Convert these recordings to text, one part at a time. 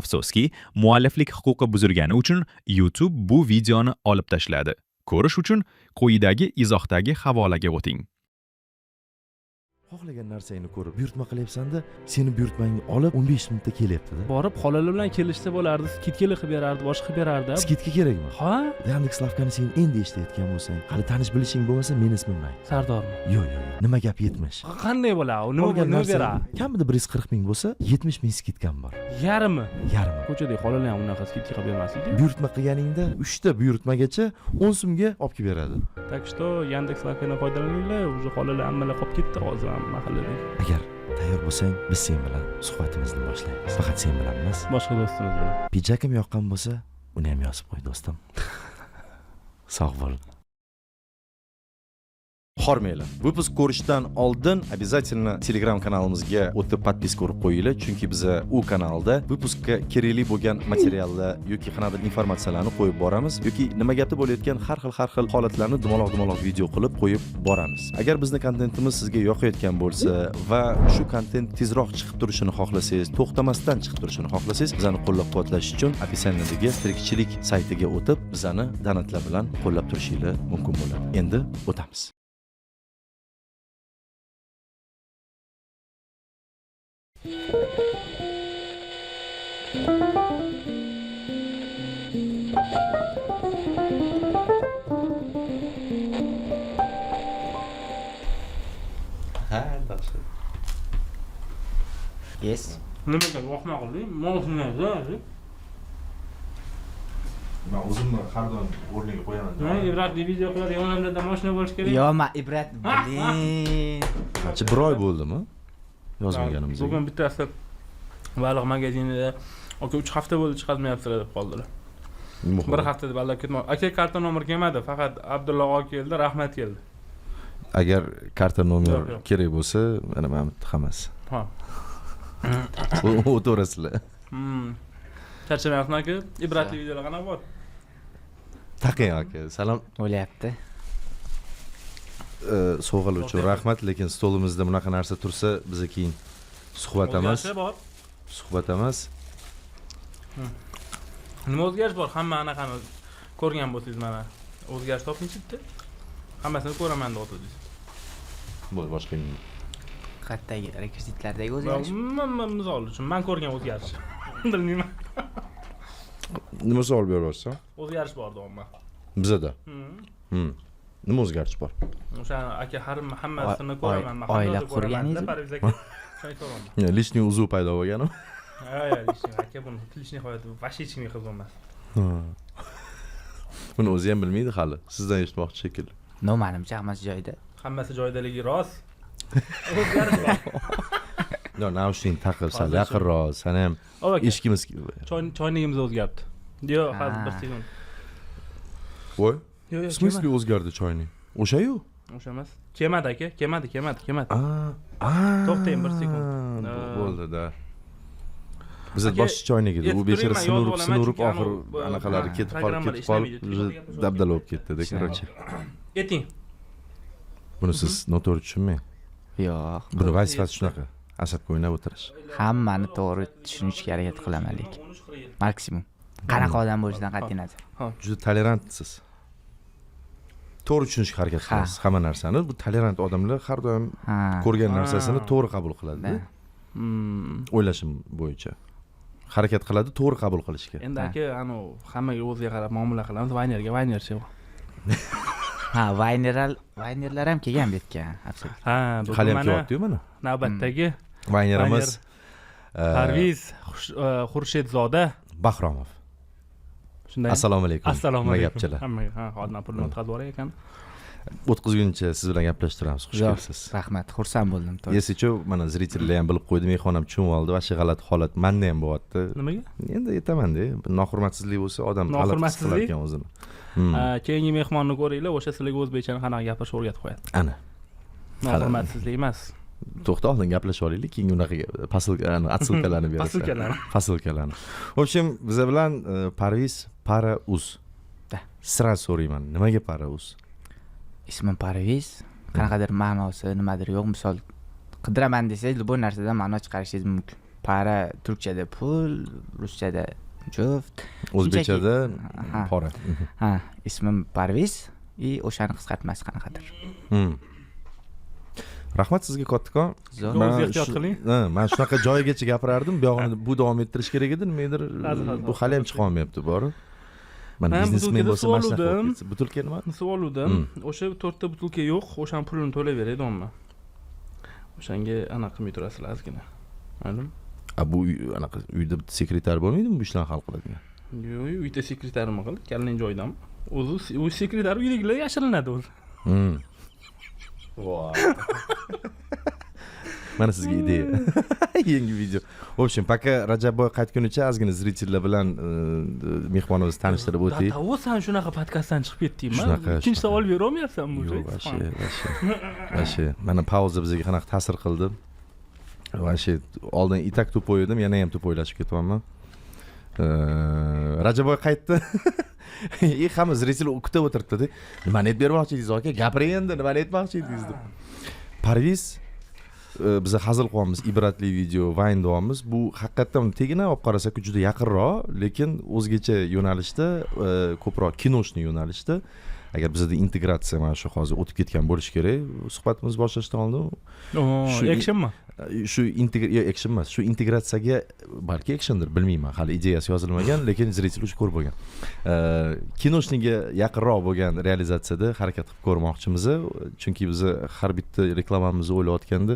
Afsuski, mualliflik huquqi buzilgani uchun YouTube bu videoni olib tashladi. Ko'rish uchun quyidagi izohdagi havolaga o'ting. Xohlagan narsangni ko'rib buyurtma qilyapsanda, seni buyurtmangni olib 15 minutda kelyaptida. Borib xolalar bilan kelishsa bo'lardi, скидка li qilib berardi, boshqa qilib berardi. Скидка kerakmi? Ha. Yandex Lavkani sen endi eshitayotgan bo'lsang, hali tanish bilishing bo'lmasa, meni ismimni ayt. Sardormi? Yo'q, nima gap, 70. Qanday bo'ladi u? Nima Olgan nima narsang beradi? Kamida 140 000 bo'lsa, 70 000 скидка m bor. Yarmi? Yarmi. Ko'chadagi xolalar ham unaqa скидка qilib bermasdi. Buyurtma qilganingda uchta buyurtmagacha 10 so'mga olib kelib beradi. Так что Yandex Lavkadan foydalaninglar. Уже xolalar hammalar qolib ketdi hozir ham mahalladagi. Agar tayyor bo'lsang, biz sen bilan suhbatimizni boshlaymiz. Faqat sen bilan emas, boshqa do'stimiz bilan. Pidjakim yoqqan bo'lsa, uni ham yozib qo'y, do'stim. Sog' bo'l. Hormanglar. Выпуск ko'rishdan oldin обязательно Telegram kanalimizga o'tib, подписка urib qo'yinglar, chunki biza u kanalda выпуск ka kerakli bo'lgan materiallar yoki qanaqadir informatsiyalarni qo'yib boramiz yoki nima gapda bo'layotgan har xil har xil holatlarni dumaloq dumaloq video qilib qo'yib boramiz. Agar bizni kontentimiz sizga yoqayotgan bo'lsa va shu kontent tezroq chiqib turishini xohlasangiz, to'xtamasdan chiqib turishini xohlasangiz, bizani qo'llab-quvvatlash uchun описание dagi tirikchilik saytiga o'tib, bizani donatlar bilan qo'llab turishinglar mumkin bo'ladi. Endi o'tamiz. Ha, dahshat. Yes. Nimaga vohma qilding moshinada? Man o'zimni har doim o'rniga qo'yaman. Nima, ibratli video qiladigan odamlarda moshina bo'lishi kerak. Yo, ma ibrat, блин. Qancha, bir oy bo'ldimi yozmaganimizga? Bugun bittasi baliq magazinida: "Aka, 3 hafta bo'ldi chiqazmayapsizlar", deb qoldilar. Nima? Bir hafta deb aldab ketmoq, aka. Karta nomer kelmadi, faqat Abdulla og'a keldi, rahmat keldi. Agar karta nomer Yo'q, yo'q. kerak bo'lsa, mana bu yerda hammasi. Ha. O'taverasizlar. Charchamayapsizmi, aka? Ibratli videolar qanaqa bor? Taqing, aka, salom. O'lyapti. Sovg'alar uchun rahmat, lekin stolimizda bunaqa narsa tursa, biza keyin suhbat emas. O'zgarishi bor. Suhbat emas. Nima o'zgarish bor? Hamma anaqani ko'rgan bo'lsangiz, mana, o'zgarish topingchi bitta. Hammasini ko'raman deyotgandingiz. Bo'ldi, boshqa Qayerdagi rekvizitlardagi o'zgarish? Man misol uchun, man ko'rgan o'zgarish, bilmayman. Nima savol beryapsan? O'zgarish bor deyapman. Bizada? Hmm. Nima o'zgarish bor? O'sha aka har hammasini ko'raman man. Oila hamma ko'raman. qurganingizmi? Parviz aka, shuni ko'raman. Лишний uzuv paydo bo'lganimi? Ha, лишний aka, buni лишний hayoti вообще hech kimga qiziq emas. Buni o'zi ham bilmaydi hali, sizdan eshitmoqchi shekilli. No, manimcha hammasi joyida. Hammasi joyidaligi rost, o'zgarish bor. Yo, наушник taqib, sal Hozir yaqinroq, san ham Ov aka, eshikimiz. Choynigimiz o'zgaribdi. Yo'q, hozir, bir Ha. sekund. Voy. Yo'q, В смысле o'zgardi choynik? O'sha-yu. O'sha emas, kelmadi, aka, kelmadi, kelmadi, kelmadi. A, a. To'xtang bir sekund. Bo'ldi-da. Biza Aka, boshqa choynik edi. U aytib bechora turingman, sinurib, yozib olaman, sinurib, chunki oxiri anavi anaqalari ketib qolib, programmalar ketib qolib, ishlamaydi. уже Telefon dabdala bo'lib ketdi-da, Ishlaydi. короче. Ayting. Buni siz noto'g'ri tushunmang. Yo'q. Buni vazifasi shunaqa. Asabga o'ynab o'tirish. Hammani to'g'ri tushunishga harakat qilaman lekin. Maksimum. Qanaqa odam bo'lishidan qat'iy nazar. Juda tolerantsiz. To'g'ri tushunishga harakat Ha. qilasiz hamma narsani. Bu tolerant odamlar har doim Ha. ko'rgan Ha. narsasini to'g'ri qabul qiladi. Da. O'ylashim bo'yicha. Harakat qiladi to'g'ri qabul qilishga. Endi Ha. aka, anavi hammaga o'ziga qarab muomala qilamiz, vaynerga vaynercha. Ha, vayneral, vaynerlar ham kelgan bu yerga. Absolyut. Ha, bugun Hali ham mana kelyapti-yu mana. navbatdagi Vaynerimiz Parviz Xurshidzoda. Bahromov. Shunday. Assalomu alaykum. Assalomu Nima alaykum. gapchilar? Hammaga. Ha, hozir man pulni o'tkazib yuboray ekan. O'tkazguncha siz bilan gaplashib turamiz. Xush Yo'q, kelibsiz. Rahmat, xursand bo'ldim. To'g'ri. Если что, mana зритель lar ham bilib qo'ydi, mehmon ham tushunib oldi. Вообще g'alati holat manda ham bo'lyapti. Nimaga? Endi aytaman-da, bir nohurmatsizlik bo'lsa, odam g'alati his Nohurmatsizlik? qilar ekan o'zini. Keyingi mehmonni ko'ringlar, o'sha sizlarga o'zbekchani qanaqa gapirishni o'rgatib qo'yadi. Ana. Nohurmatsizlik emas. To'xta, oldin gaplashib olaylik, keyin unaqa posilka, отсылка larni berasan. Posilkalarni. Посылка larni. В общем, biza bilan Parviz Para Uz. Da. Сразу so'rayman, nimaga Para Uz? Ismim Parviz. Qanaqadir ma'nosi, nimadir yo'q. Misol, qidiraman desangiz, любой narsadan ma'no chiqarishingiz mumkin. Para turkchada pul, ruschada juft. O'zbekchada Ha. pora. Ha, ismim Parviz и o'shani qisqartmasi qanaqadir. Rahmat sizga kattakon. Zo'r. Man O'zingiz ehtiyot qiling. Ha, man shunaqa joyigacha gapirardim, buyog'ini bu davom ettirish kerak edi, nimagadir Hozir, hozir, bu hali ham chiqolmayapti bori. Mana Man biznesmen butilkada bo'lsa suv mana shunaqa bo'lib oluvdim. ketsa. Butilka nima? Suv oluvdim. O'sha to'rtta butilka yo'q, o'shani pulini to'lab beray domla. O'shanga anaqa qilmay turasizlar ozgina. Maylimi? A, bu anaqa uyda bitta sekretar bo'lmaydimi bu ishlarni hal qiladigan? Yo'q, uyda sekretar nima qildi? Kallang joyidami? O'zi u sekretar uydagilar yashirinadi o'zi. Mana sizga ideya. Yangi video. В общем, пока Rajabboy qaytgunicha ozgina зритель lar bilan mehmonimizni tanishtirib o'taylik. Того san shunaqa podkastdan chiqib ketdingmi? Shunaqa, Ikkinchi shunaqa. savol berolmayapsanmi уже? Yo'q, вообще, вообще. Вообще, mana pauza bizga qanaqa ta'sir qildi. Вообще, oldin и так тупой edim, yana ham тупой lashib ketyapman. Rajabboy qaytdi. И hamma зритель kutib o'tiribdi. Nimani aytib bermoqchi edingiz, aka? Gapiring endi, nimani aytmoqchi edingiz deb. Parviz, biza hazil qilyapmiz, ibratli video, vayn deyapmiz. Bu haqiqatdan tegini olib qarasak juda yaqinroq, lekin o'zgacha yo'nalishda, ko'proq киношный yo'nalishda. Agar bizada integratsiya mana shu hozir o'tib ketgan bo'lishi kerak, suhbatimiz boshlashdan oldin Actionmi? Shu yo'q, action emas, shu integratsiyaga balki actiondir, bilmayman, hali ideyasi yozilmagan, lekin зритель уже ko'rib bo'lgan. Киношный ga yaqinroq bo'lgan realizatsiyada harakat qilib ko'rmoqchimiz, chunki biz har bitta reklamamizni o'ylayotganda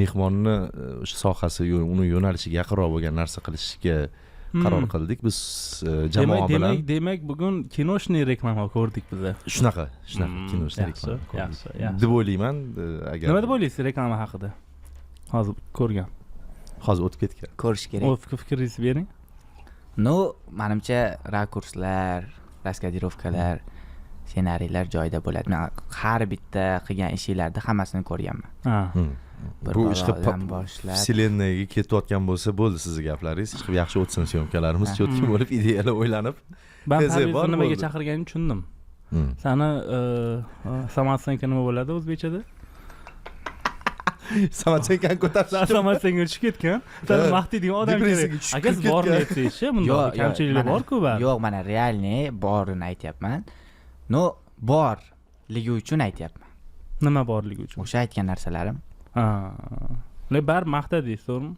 mehmonni o'sha sohasi, uni yo'nalishiga yaqinroq bo'lgan narsa qilishga qaror qildik biz jamoa Demak, bilan. demak, bugun киношный reklama ko'rdik biza. Shunaqa, shunaqa киношный Yaxshi, reklama ko'rdik yaxshi, yaxshi. deb o'ylayman, agar Nima deb o'ylaysiz reklama haqida? Hozir ko'rgan. Hozir o'tib ketgan. Ko'rish kerak. O fikringizni bering. Ну, manimcha, rakurslar, раскадровка lar, ssenariylar joyida bo'ladi. Men har bitta qilgan ishinglarni hammasini ko'rganman. Bir Bu ishga balodan boshlab. Вселенная ga ketayotgan bo'lsa bo'ldi sizni gaplaringiz. Chiqib yaxshi o'tsin syomkalarimiz, четкий bo'lib, ideyalar o'ylanib. Man TZ Parvizni bor nimaga bo'ldi. chaqirganimni tushundim. Sani самооценка nima bo'ladi o'zbekchada? Самооценка ni ko'tarish. Самооценка tushib ketgan. Sani maqtaydigan odam kerak. Depressiyaga tushib Aka, siz ketgan. borini aytsangiz-chi, bunda Yo'q, yo'q, kamchiliklar bor-ku baribir. Yo'q, mana реальный borini aytyapman. Но, borligi uchun aytyapman. Nima borligi uchun? O'sha aytgan narsalarim. Ha. Lekin baribir maqtadingiz, to'g'rimi?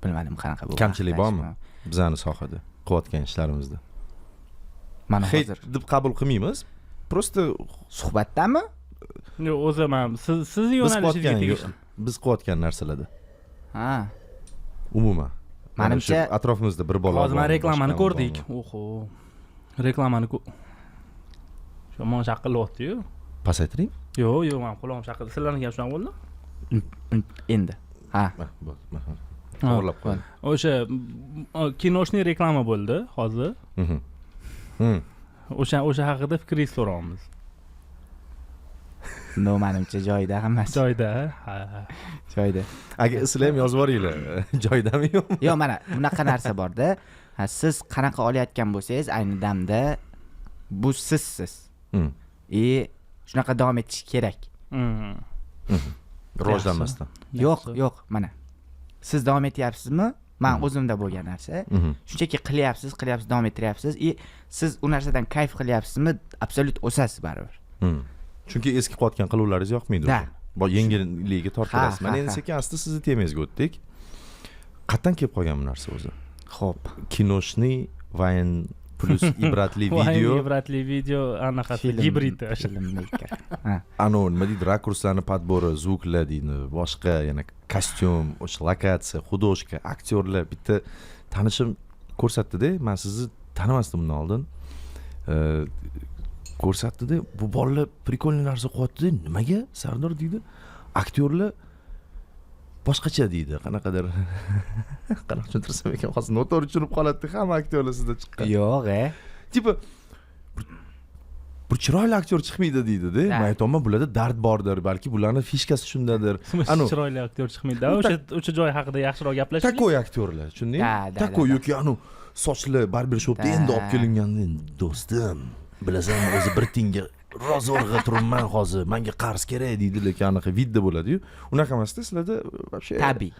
Bilmadim qanaqa bu. Kamchilik bormi? Maqtashmi? Bizani sohada qilayotgan ishlarimizda. Mana Hate hozir deb qabul qilmaymiz. Просто suhbatdami? Yo'q, o'zi man siz sizni biz yo'nalishingizga qilayotgan tegishli. biz qilayotgan narsalarda. Ha. Umuman. Mana shu Manimcha atrofimizda bir bola Hozir mana bormi, reklamani boshqami ko'rdik. bormi? Oho. Reklamani yomon shaqillayapti-yu. Pasaytiring. Yo'q, yo'q, man qulog'im shaqildi. Sizlarniki ham shunaqa bo'ldi? Endi. Ha. Ha, bo'ldi. Mana. Ha. To'g'irlab qo'ying. O'sha киношный reklama bo'ldi hozir. O'sha haqida fikringizni so'rayapmiz. Но, manimcha joyida hammasi. Joyida, ha. Joyida. Aka, sizlar ham yozib yuboringlar. Joyidami yo'qmi? Yo'q, mana bunaqa narsa borda. Ha, siz qanaqa olayotgan bo'lsangiz, ayni damda bu sizsiz. И shunaqa davom etish kerak. Rivojlanmasdan. Yo'q, yo'q, mana. Siz davom etyapsizmi? Man o'zimda bo'lgan narsa. Shunchaki qilyapsiz, qilyapsiz, davom ettiryapsiz и siz u narsadan kayf qilyapsizmi, absolyut o'sasiz baribir. Chunki eski qilayotgan qiluvlaringiz yoqmaydi. Да. Bu yengilligiga tortilasiz. Ha, Mana ha, endi ha. sekin asta sizni temangizga o'tdik. Qayerdan kelib qolgan bu narsa o'zi? Xo'p. Киношный vayn plus ibratli Video, video. Ibratli video anaqasi Film, gibrid o'sha. Filmmaker. Ha. Anavi nima deydi, rakurslarni подбор i, звук lar deydi, boshqa yana kostyum, o'sha lokatsiya, художка, aktyorlar. Bitta tanishim ko'rsatdida, man sizni tanimasdim bundan oldin. Ko'rsatdida, bu bolalar прикольный narsa qilyapti, nimaga Sardor deydi, aktyorlar boshqacha deydi, qanaqadir, qanaqa tushuntirsam ekan, hozir noto'g'ri tushunib qoladida hamma aktyorlar sizda chiqqan. Yo'q, e. Типа bir chiroyli aktyor chiqmaydi deydida. Ha. Man aytyapman, bularda dard bordir, balki bularni фишка si shundadir. Anu Chiroyli aktyor chiqmaydi. O'sha o'sha joy haqida yaxshiroq gaplashdik. Такой aktyorlar, tushundingmi? Да, да, Такой да, да. yoki anu sochli barbershopda endi olib kelinganda, do'stim, bilasanmi, o'zi bir tiyinga ro'zg'orga turibman hozir, manga qarz kerak deydi, lekin anaqa вид da bo'ladiyu, unaqa emasda sizlarda вообще. Tabiiy.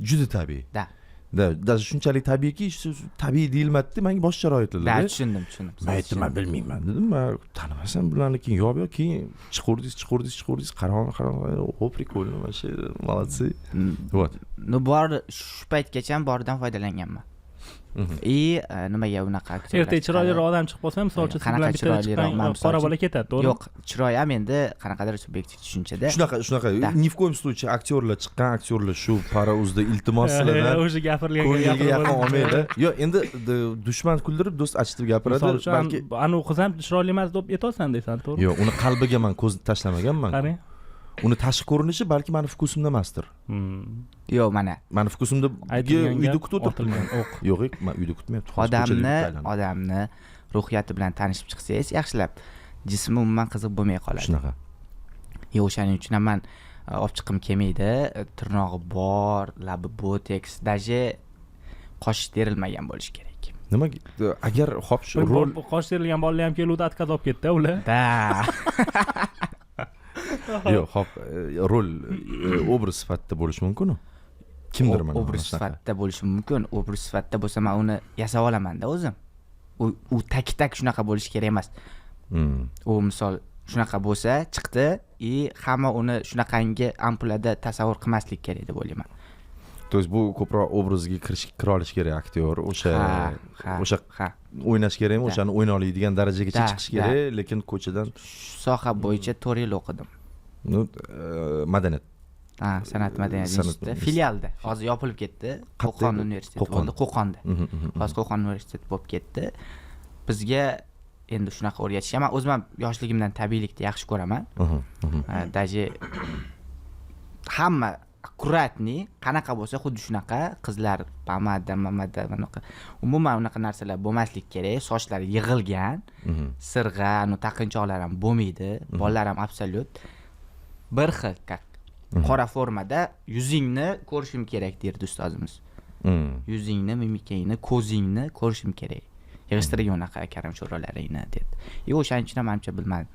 Juda tabiiy. Да. Да, даже shunchalik tabiiyki, shu tabiiy deyilmadida, manga boshqacharoq Да, aytildi. Tushundim. Man aytdim, man bilmayman dedim, man tanimasam bularni. Keyin yo'q, yo'q, keyin chiqurdingiz, chiqurdingiz, chiqurdingiz, qarang, qarang, о, прикольно вообще, молодцы, вот. Ну, bor, shu paytgacha boridan foydalanganman. И nimaga unaqa aktyorlar Ertaga chiqadi? Chiroyliroq odam chiqib qolsa, misol uchun, siz Qanaqa bilan bitta chiroyliroq? chiqqan Man misol qora uchun- bola ketadi, to'g'rimi? Yo'q, chiroy ham endi qanaqadir subyektiv tushunchada. Shunaqa, shunaqa. Да. Ни в коем случае aktyorlar, chiqqan aktyorlar shu para uzda, iltimos sizlardan, O'sha gapirilgan ko'ngilga yaqin olmanglar. Yo'q, endi dushman kuldirib, do'st achitib gapiradi. Misol uchun, balki anavi qiz ham chiroyli emas deb aytyapsan deysan, to'g'rimi? Yo'q, uni qalbiga man ko'z tashlamaganman. Qarang. Uni tashqi ko'rinishi balki mani вкус imda emasdir. Yo'q, mana. Mani вкус imda Aytilgan uyda gap, kutib o'tiribman. otilgan o'q. Yo'q, man uyda kutmayapti. Hozir ko'chada Odamni yurib aylanib. Odamni ruhiyati bilan tanishib chiqsangiz yaxshilab, jismi umuman qiziq bo'lmay qoladi. Shunaqa. Yo'q, o'shaning uchun ham man olib chiqqim kelmaydi. Tirnog'i bor, labi botoks, даже qosh terilmagan bo'lishi kerak. Nimaga? Agar, hop, shu rol Qosh terilgan bolalar ham keluvdi, отказ olib ketdi ular. Да. Yo'q, hop, rol obraz sifatida bo'lishi mumkinu kimdir, mana Obraz shunaqa. sifatida bo'lishi mumkin. Obraz sifatida bo'lsa, man uni yasab olamanda o'zim. U так так shunaqa bo'lishi kerak emas. U misol shunaqa bo'lsa, chiqdi и hamma uni shunaqangi ampulada tasavvur qilmaslik kerak deb o'ylayman. То есть bu ko'proq obrazga kirish, kira olish kerak aktyor o'sha Ha ha o'sha ha. o'ynash kerakmi? Да. O'shani o'ynay oladigan darajagacha Да, chiqish да. kerak, lekin ko'chadan Shu soha bo'yicha 4 yil o'qidim. Ну, madaniyat. Ha, san'at madaniyat San'at institutida, instituti. Filialda. Hozir yopilib ketdi. Qayerda Qo'qon edi? universiteti Qo'qon. bo'ldi, Qo'qonda. Mhm, mhm, mhm. Hozir Qo'qon universiteti bo'lib ketdi. Bizga endi shunaqa o'rgatishgan. Man o'zim ham yoshligimdan tabiiylikni yaxshi ko'raman. Mhm, mhm. Даже hamma аккуратный, qanaqa bo'lsa xuddi shunaqa. Qizlar pomada mamada, bunaqa, umuman unaqa narsalar bo'lmasligi kerak. Sochlar yig'ilgan, sirg'a, anu taqinchoqlar ham bo'lmaydi. Bolalar ham абсолют bir xil, как qora formada yuzingni ko'rishim kerak derdi ustozimiz. Yuzingni, mimikangni, ko'zingni ko'rishim kerak, yig'ishtirgin unaqa karam sho'ralaringni dedi. И o'shaning uchun ham manimcha, bilmadim.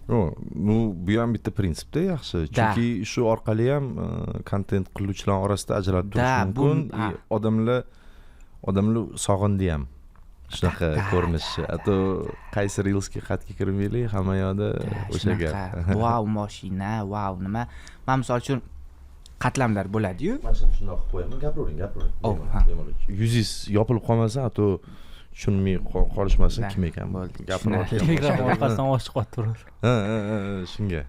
O, ну, bu ham bitta prinsipda yaxshi, chunki shu orqali ham kontent qiluvchilar orasida ajralib turish Да, mumkin. Ha. И odamlar sog'indi ham shunaqa ko'rinishi, а то qaysi reelsga, xatga kirmaylik, hamma yoqda o'sha gap. Shunaqa vau moshina, vau nima. Man misol uchun qatlamlar bo'ladiyu. Mana shuni shundoq qilib qo'yaman, gapiravering, gapiravering. Oh, Bemalol, ha. bemalol. Yuzingiz yopilib qolmasa, а то tushunmay qolishmasin Да, kim ekan bo'ldi, gapirayotgan. Telegram orqasidan ovoz chiqyapti turadi. Ha, shunga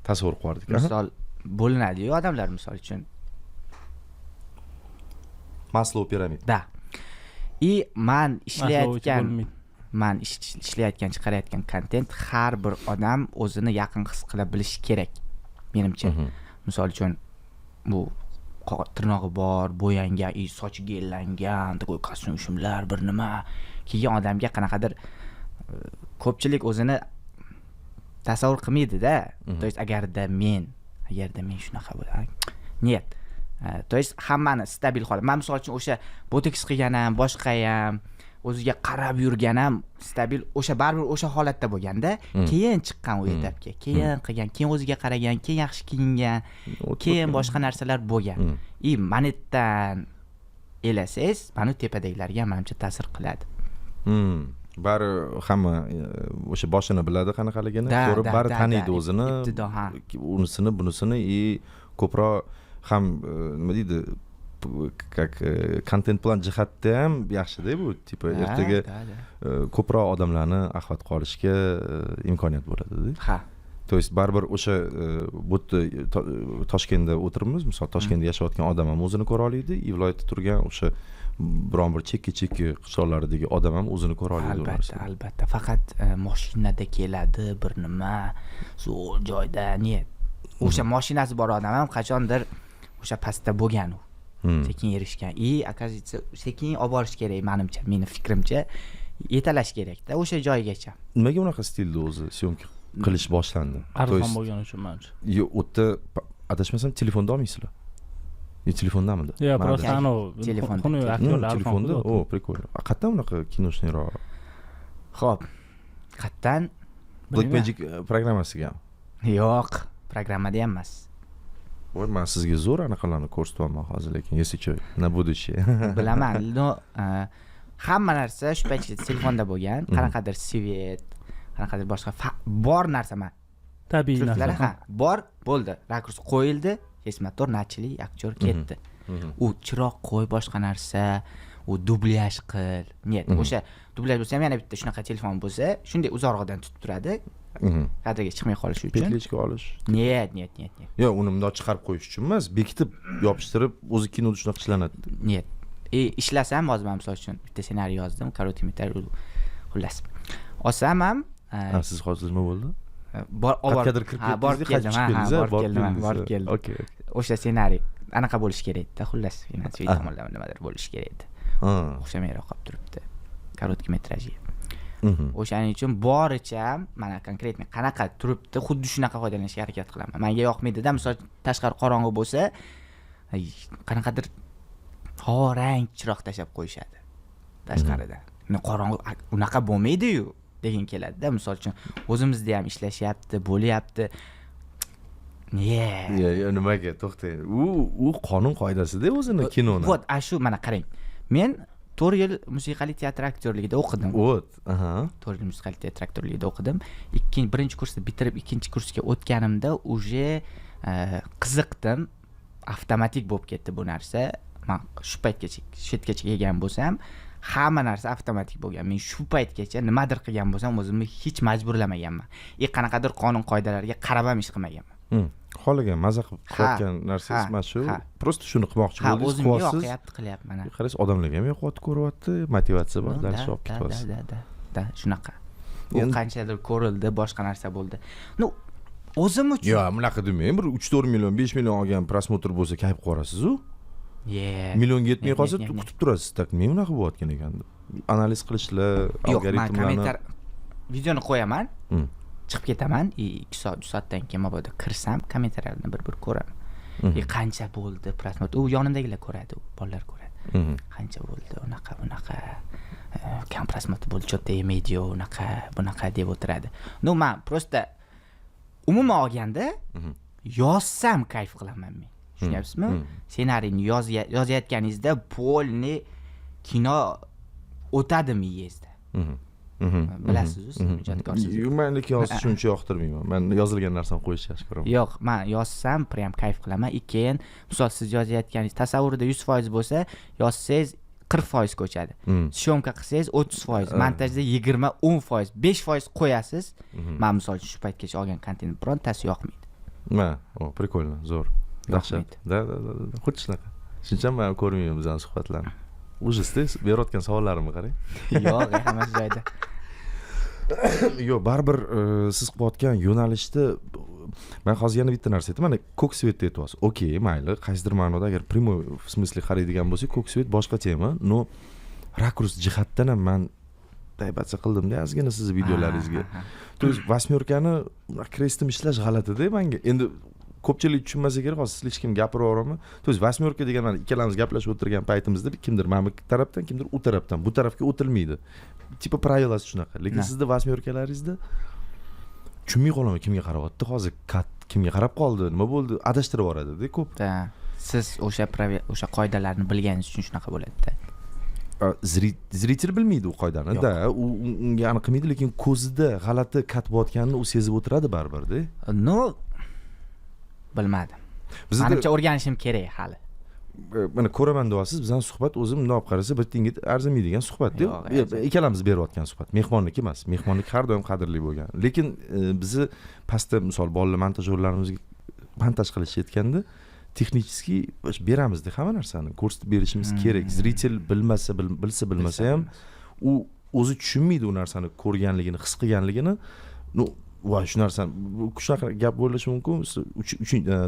tasavvur qilib yubordik. Aha. Misol bo'linadiyu odamlar, misol uchun. Maslov piramid. Да, и man ishlayotgan bo'lmaydi. Man ishlayotgan, chiqarayotgan kontent har bir odam o'zini yaqin his qila bilishi kerak menimcha. Misol uchun, bu tirnog'i bor, bo'yangan и sochi gellangan, такой kostyum shimlar, bir nima kiygan odamga qanaqadir ko'pchilik o'zini tasavvur qilmaydida. То есть agarda men shunaqa bo'la, нет. То есть hammani stabil holat. Man misol uchun o'sha botoks qilgan ham, boshqa ham, o'ziga qarab yurgan ham stabil, o'sha baribir o'sha holatda bo'lganda, keyin chiqqan u etapga, keyin qilgan, keyin o'ziga qaragan, keyin yaxshi kiyingan, keyin boshqa narsalar bo'lgan. И monetdan elasangiz, mana tepadagilarga manimcha ta'sir qiladi. Bari hamma o'sha boshini biladi qanaqaligini, ko'rib bari taniydi o'zini, Ibtido, ha. unisini, bunisini, и ko'proq ham nima deydi, как kontent plan jihatda ham yaxshida bu, типа ertaga да, да. Ko'proq odamlarni охват qilishga imkoniyat bo'ladida. Ha. То есть baribir o'sha bu yerda Toshkentda o'tiribmiz, misol, Toshkentda yashayotgan odam ham o'zini ko'ra oladi и viloyatda turgan o'sha biron bir chekka chekka qishloqlardagi odam ham o'zini ko'ra oladi u Albatta. narsada. Albatta, faqat moshinada keladi, bir nima, zo'r joyda, нет. O'sha moshinasi bor odam ham qachondir o'sha pastda bo'lgan, u sekin erishgan и оказывается sekin olib borish kerak manimcha, meni fikrimcha, yetalash kerakda o'sha joygacha. Nimaga unaqa stilda o'zi съёмка qilish boshlandi? То Arzon есть bo'lgani uchun manimcha. Yo'q, u yerda adashmasam telefonda olmaysizlar yo telefondamidi? Yo'q, Mayli. просто anavi Telefonda, xunuk telefonda. aktyorlar arzon. Telefonda. Qilib. O, прикольно. A qayerdan unaqa киношный roq? Ho'p, qayerdan? Black Magic programmasigami? Yo'q, programmada ham emas. Voy, man sizga zo'r anaqalarni ko'rsatyapman hozir, lekin если что, на будущее. Bilaman, но hamma narsa shu paytgacha telefonda bo'lgan, qanaqadir свет, qanaqadir boshqa bor narsa man Tabiiy truklar narsa. Ha, bor bo'ldi, rakurs qo'yildi, есть мотор, начали, aktyor ketdi. U chiroq qo'y, boshqa narsa, u dublyaj qil, нет. O'sha dublyaj bo'lsa ham, yana bitta shunaqa telefon bo'lsa, shunday uzoqroqdan tutib turadi, kadrga chiqmay qolishi uchun. Петличка olish. Нет, нет, нет, нет. Yo'q, uni bundoq chiqarib qo'yish uchun emas, bekitib, yopishtirib, o'zi kinoda shunaqa ishlanadi. Нет, и ishlasam, hozir man misol uchun bitta ssenariy yozdim, короткий метр, xullas, olsam ham Ha, siz hozir nima bo'ldi? Bor, Qayergadir kirib ha, borib ketdingiz, keldim, qaytib ha, chiqib ha, keldingiz, borib keldim, ha, borib keldim. Okey. O'sha ssenariy anaqa bo'lishi kerak edi, xullas, finansiy tomonlama nimadir bo'lishi kerak edi, o'xshamayroq qolib turibdi короткий метражga. O'shaning uchun boricha mana конкретно qanaqa turibdi, xuddi shunaqa foydalanishga harakat qilaman. Manga yoqmaydida, misol, tashqari qorong'i bo'lsa, ay, qanaqadir rang chiroq tashlab qo'yishadi tashqarida. Qorong'i unaqa bo'lmaydiyu degin keladida. Misol uchun, o'zimizda ham ishlashyapti, bo'lyapti. Не. Yo, nimaga, to'xtang, u qonun qoidasida o'zini kinoni. Вот, a shu, mana qarang, men 4 yil musiqali teatr aktyorligida o'qidim. Вот, aha. 4 yil musiqali teatr aktyorligida o'qidim. Ikkinchi, birinchi kursni bitirib, ikkinchi kursga o'tganimda уже qiziqdim, avtomatik bo'lib ketdi bu narsa. Man shu paytgacha, shu yergacha kelgan bo'lsam, hamma narsa avtomatik bo'lgan. Men shu paytgacha nimadir qilgan bo'lsam, o'zimni hech majburlamaganman и qanaqadir qonun qoidalarga qarab ham ish qilmaganman. Xohlagan, maza qilib qilayotgan narsangiz mana shu. Просто shuni qilmoqchi ha, bo'ldingiz, o'zimga qilyapsiz. Yoqyapti, qilyapman, ha. Qaraysiz, odamlarga ham yoqyapti, ko'ryapti, motivatsiya bor, Ну, дальше olib ketyapsiz. Да, shunaqa. U qanchadir ko'rildi, boshqa narsa bo'ldi, ну, o'zim uchun. Yo'q, bunaqa demang, bir 3-4 million, 5 million olgan просмотр bo'lsa, kayf qilib yuborasizu. Yeah. Millionga yetmay Не, qolsa, не, не. kutib turasiz, так, nima bunaqa bo'layotgan ekan deb analiz qilishlar, Yo'q, man algoritmlarni. Kommentar, videoni qo'yaman, chiqib ketaman и 2 soat, 3 soatdan keyin mabodo kirsam, kommentariylarni bir bir ko'raman и qancha bo'ldi просмотр. U yonimdagilar ko'radi, u bolalar ko'radi, qancha bo'ldi, unaqa bunaqa, kam просмотр bo'ldi, что то yemaydiyu, unaqa bunaqa deb o'tiradi. Ну, man просто umuman olganda yozsam, kayf qilaman men, tushunyapsizmi? Ssenariyni yozayotganingizda полный kino o'tadi miyangizda. Bilasiz, siz ijodkorsiz. Man lekin yozishni uncha yoqtirmayman, man yozilgan narsani qo'yishni yaxshi ko'raman. Yo'q, man yozsam, прям kayf qilaman. И keyin, misol, siz yozayotganingiz tasavvurida 100% bo'lsa, yozsangiz 40% ko'chadi, съёмка qilsangiz 30%, montajda 20, 10%, 5% qo'yasiz. Man misol uchun shu paytgacha olgan kontent birontasi yoqmaydi. Ma, o, прикольно, zo'r, dahshat. Yoqmaydi. Да, xuddi shunaqa. Shuning uchun man ko'rmayman bizani suhbatlarni, ужас da berayotgan savollarimni qarang. Yo'q, hammasi joyida. Yo'q, baribir siz qilayotgan yo'nalishda man hozir yana bitta narsa aytaman. Mana ko'k свет ni aytyapsiz, okey, mayli, qaysidir ma'noda agar прямой в смысле qaraydigan bo'lsak, ko'k свет boshqa tema, но rakurs jihatdan ham man доебаться qildimda ozgina sizni videolaringizga. То есть восьмерка ni крестом ishlash g'alatida manga. Endi ko'pchilik tushunmasa kerak, hozir слишком gapirib yuboraman. То есть восьмерка degan, mana ikkalamiz gaplashib o'tirgan paytimizda kimdir mana bu tarafdan, kimdir u tarafdan, bu tarafga o'tilmaydi, типа правила si shunaqa. Lekin sizni восьмерка laringizda tushunmay qolaman, kimga qarayapti hozir, kat kimga qarab qoldi, nima bo'ldi, adashtirib yuboradida ko'p. Да, siz o'sha o'sha qoidalarni bilganingiz uchun shunaqa bo'ladida. Зритель bilmaydi u qoidani da, u unga aniq qilmaydi, lekin ko'zida g'alati kat bo'layotganini u sezib o'tiradi baribirda. Ну, bilmadim. Bizda Manimcha, o'rganishim kerak hali. Mana ko'raman deyapsiz, bizani suhbat o'zi bundoq olib qarasa bir tiyinga arzimaydigan suhbatda. Yo'q, arzimaydi. Ikkalamiz berayotgan suhbat, mehmonniki emas, mehmonniki har doim qadrli bo'lgan. Lekin bizni pastda, misol, bolalar montajyorlarimizga montaj qilishayotganda технический beramizda, hamma narsani ko'rsatib berishimiz kerak. Зритель bilmasa, bilsa, bilmasa ham, u o'zi tushunmaydi u narsani ko'rganligini, his qilganligini. Ну, voy, shu narsani, shunaqa gap bo'lishi mumkin,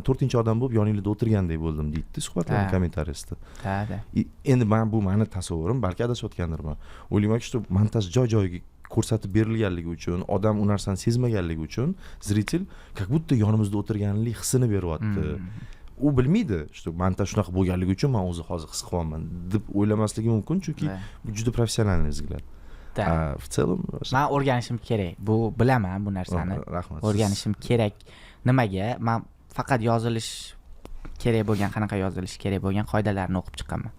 to'rtinchi odam bo'lib yoninglarda o'tirgandek bo'ldim deydida suhbatlarni kommentariyasida. Да да Endi man, bu mani tasavvurim, balki adashayotgandirman, o'ylaymanki, что montaj joy joyiga ko'rsatib berilganligi uchun, odam u narsani sezmaganligi uchun, зритель как будто yonimizda o'tirganlik hissini beryapti. U bilmaydi, что montaj shunaqa bo'lganligi uchun man o'zi hozir his qilyapman deb o'ylamasligi mumkin, chunki bu juda профессиональный взгляд. Да. А в целом Man o'rganishim kerak, bu bilaman bu narsani. Rahmat. O'rganishim kerak. Nimaga man faqat yozilish Kerak bo'lgan, qanaqa yozilishi kerak bo'lgan qoidalarni o'qib chiqqanman,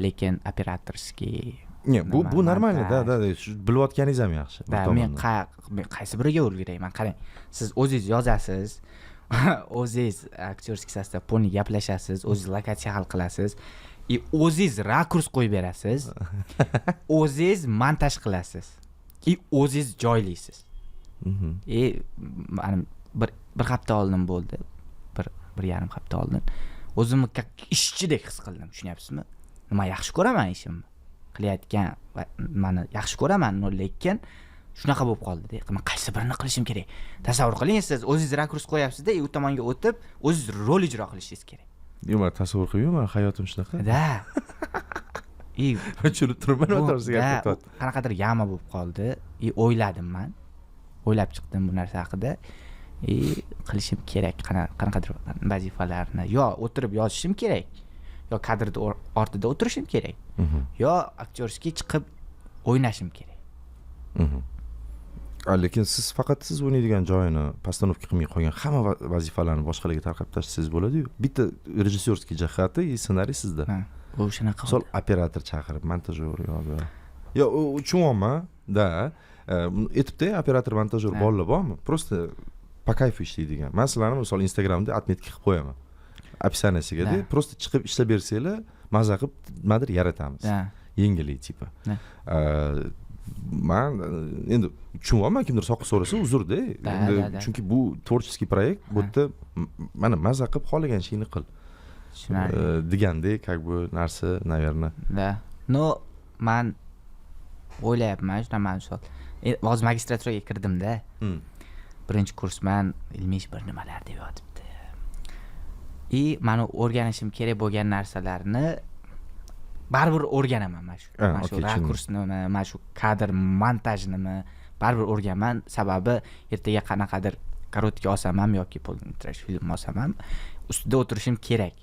lekin операторский Не, bu nima, нормально, да. montaj. Да, shu bilayotganingiz ham yaxshi bir Да, men tomondan. Men qaysi biriga ulgurayman? Qarang, siz o'zingiz yozasiz, o'zingiz актёрский состав полный gaplashasiz, o'zingiz lokatsiya hal qilasiz и o'zingiz rakurs qo'yib berasiz, o'zingiz montaj qilasiz и o'zingiz joylaysiz. И mana bir hafta oldin bo'ldi, 1,5 hafta oldin o'zimni как ishchidek his qildim, tushunyapsizmi? Nima, yaxshi ko'raman ishimni, qilayotgan va nimani yaxshi ko'raman, но lekin shunaqa bo'lib qoldida, man qaysi birini qilishim kerak? Tasavvur qiling, siz o'zingiz rakurs qo'yapsizda и u tomonga o'tib o'zingiz rol ijro qilishingiz kerak. Yo'q, man tasavvur qilmayman, hayotim shunaqa. Да, и Tushunib turibman, to'g'risida да, gap ketyapti. Qanaqadir яма bo'lib qoldi и o'yladim, man o'ylab chiqdim bu narsa haqida и qilishim kerak qanaqadir vazifalarni: yo o'tirib yozishim kerak, yo kadrda ortida o'tirishim kerak, yo актёрский chiqib o'ynashim kerak. Lekin siz faqat siz o'ynaydigan joyini постановка qilmay, qolgan hamma vazifalarni boshqalarga tarqatib tashlasangiz bo'ladiyu. Bitta режиссёрский jihati и ssenariy sizda. Ha, bu shunaqa. Misol, operator chaqirib, montajyor yo tushunyapman да, aytibdi, operator, montajyor bolalar bormi, просто по кайфу ishlaydigan. Man sizlarni, misol, Instagramda отметка qilib qo'yaman описание siga. Да. Просто chiqib ishlab bersanglar, maza qilib nimadir yaratamiz, yengillik типа. Man endi tushunyapman, kimdir soqqa so'rasa, uzrda endi, да, да. chunki bu творческий проект, bu yerda mana maza qilib xohlagan ishingni qil Tushunarli. Degandek как бы narsa, наверное. Да, но man o'ylayapman shunaqa, misol, hozir magistraturaga kirdimda, birinchi kursman, ilmiy ish bir nimalar deb yotibdi и mani o'rganishim kerak bo'lgan narsalarni baribir o'rganaman, mana shu Ha, mana shu okey, tushundim. rakursnimi, mana shu kadr montajnimi baribir o'rganaman, sababi ertaga qanaqadir короткий olsam ham yoki полнометраж film olsam ham ustida o'tirishim kerak,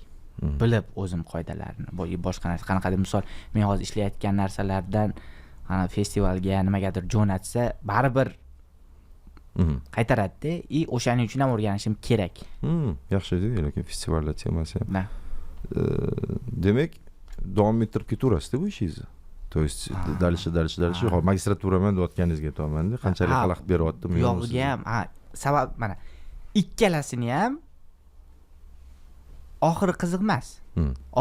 bilib o'zim qoidalarini, boshqa narsa qanaqadir, misol, men hozir ishlayotgan narsalardan ana festivalga nimagadir jo'natsa, baribir qaytaradida и o'shaning uchun ham o'rganishim kerak. Yaxshi edi, lekin festivallar temasi ham. Да. Demak, davom ettirib ketaverasizda bu ishingizni, то есть дальше, дальше, дальше. Hop, magistraturaman deyotganingizga aytyapmanda, qanchalik Ha, xalaqit beryaptimi, bu yo'qmi yog'iga sizga? ham, ha, sabab mana ikkalasini ham oxiri qiziq emas,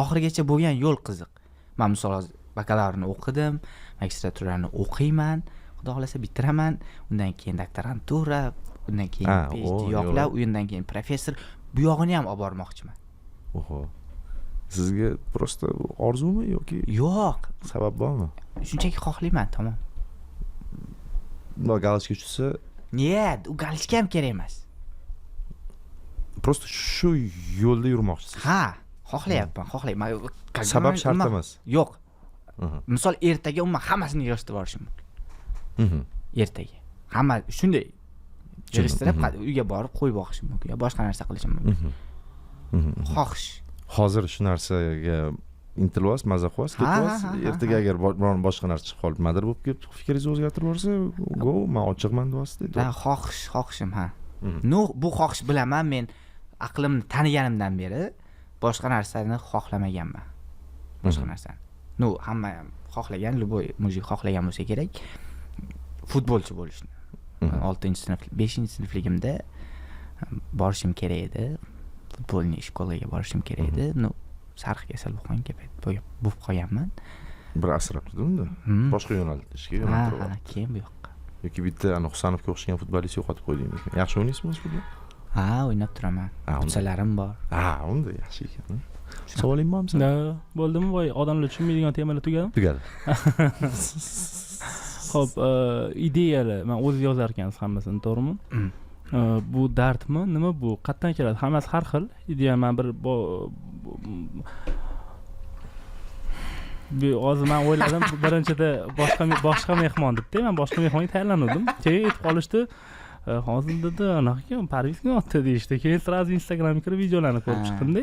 oxirigacha bo'lgan yo'l qiziq. Man, misol, hozir bakalavrni o'qidim, magistraturani o'qiyman, xudo xohlasa bitiraman, undan keyin doktorantura, undan keyin Ha, PhD o, yoqlab, yo'q. undan keyin professor, bu yog'ini ham olib bormoqchiman. Oho, sizga просто orzumi yoki Yo'q. sabab bormi? Shunchaki xohlayman, tamom. Bundoq галочка tushsa. Нет, u галочка ham kerak emas. Просто shu yo'lda yurmoqchisiz. Ha, xohlayapman, xohlayman. Sabab shart emas. Yo'q. Misol, ertaga umuman hammasini yig'ishtirib yuborishim mumkin. Ertaga hamma shunday yig'ishtirib, uyga borib qo'yib boqishim mumkin yo boshqa narsa qilishim mumkin. Xohish. Hozir shu narsaga intilyapsiz, maza qilyapsiz, ketyapsiz. Ha, ha, ha, Ertaga agar biron boshqa narsa chiqib qolib, nimadir bo'lib ketib, fikringizni o'zgartirib yuborsa, go, man ochiqman deyapsiz. Ha, xohish, xohishim, ha. Ну, bu xohish, bilaman, men aqlimni taniganimdan beri boshqa narsani xohlamaganman, boshqa narsani. Ну, hamma ham xohlagan, любой мужик xohlagan bo'lsa kerak futbolchi bo'lishni. Oltinchi sinf, beshinchi sinfligimda borishim kerak edi, футбольный школа ga borishim kerak edi, ну, sariq kasal bo'lib qolgan, bo'lib qolganman. Bir asrabdi unda, boshqa yo'nalishga yo'naltirib Ha, keyin bu yoqqa. Yoki bitta ana Husanovga o'xshagan futbolist yo'qotib qo'ydingmi? Yaxshi o'ynaysizmi o'zi futbol? Ha, o'ynab turaman. Ha, Butsalarim bor. Ha, unda yaxshi ekan. Savoling bormi Да, bo'ldimi? Voy, odamlar tushunmaydigan temalar tugadimi? Tugadi. Ho'p, ideyalar, man o'zi yozar ekansiz hammasini, to'g'rimi? Mm. Bu dardmi, nima bu, qayerdan keladi? Hammasi har xil ideya. Man bir bu hozir man o'yladim, birinchida boshqa mehmon debda, man boshqa mehmonga tayyorlanuvdim, keyin aytib qolishdi, "Hozir, — dedi, — anaqa kim, Parviz kelyapti", deyishdi. Keyin сразу Instagramga kirib videolarni ko'rib chiqdimda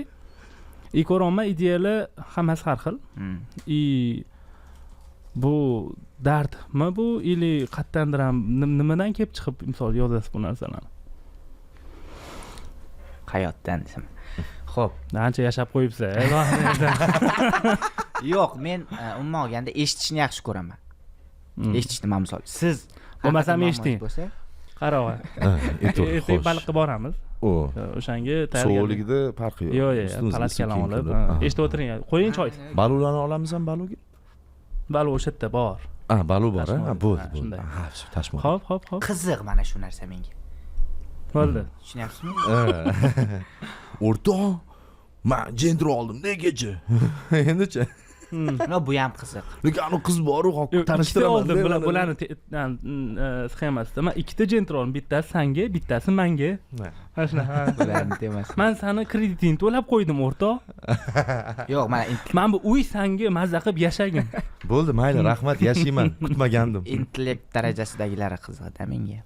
и ko'ryapman, ideyalar hammasi har xil. И bu dardmi bu или qayerdandir ham, nimadan kelib chiqib, misol, yozasiz bu narsalarni? Hayotdan desam. Ho'p. Ancha yashab qo'yibsiz. Yo'q, men umuman olganda eshitishni yaxshi ko'raman. Eshitishni, man misol, siz Bo'lmasam haqiqatdan eshiting. muammoyingiz bo'lsa. Qarag'oy. Aytaver, Ertaga xo'sh. baliqqa boramiz. O. O'shanga tayyorgarlik. Sovuqligida farqi yo'q. Yo'q, Ustimizga palatkalarni kiyim olib, kirib. ha. Eshitib o'tiring. Qo'ying choy. Balularni olamizmi baluga? Balu o'sha yerda bor. Ha, balu bor, ha? Tashmoyil. Bo'ldi, Ha, bo'ldi. shunday. Ha, shu tashmoyil. Hop. Qiziq mana shu narsa menga. Bo'ldi. Tushunyapsizmi? O'rtoq, man Gentra oldim negachi? Endichi? No, bu ham qiziq. Lekin anu qiz boru, Yo'q, ikkita tanishtiraman. oldim bularni sxemasida. Man ikkita Gentra oldim. Bittasi sanga, bittasi manga. Mana shunaqa. Bularni temasi. Man sani kreditingni to'lab qo'ydim, o'rtoq. Yo'q, mana Man bu uy sanga, mazza qilib yashagin. Bo'ldi, mayli, rahmat, yashayman. Kutmagandim. Intellekt darajasidagilari qiziqda menga.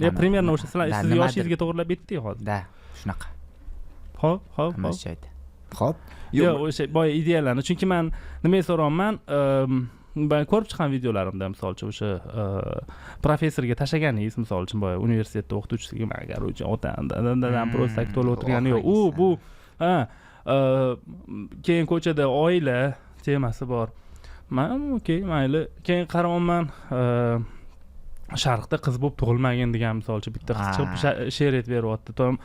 Ya, примерно o'sha sizlar Da, siz nimadir. yoshingizga to'g'irlab yetdik hozir. Да, shunaqa. Hop. Hammasi joyida. Ho'p. Yo'q, o'sha boya ideyalarni, chunki man nimaga so'rayapman, man ko'rib chiqqan videolarimda, misol uchun, o'sha professorga tashlaganingiz, misol uchun, boya universitetda o'qituvchisiga, man, короче, otam, dadam просто так to'lab o'tirgani yo'q. U bu, ha, keyin ko'chada oila temasi bor. Man okey, mayli. Keyin qarayapman, sharqda qiz bo'lib tug'ilmagin degan, misol uchun, bitta qiz chiqib she'r aytib beryapti. Tom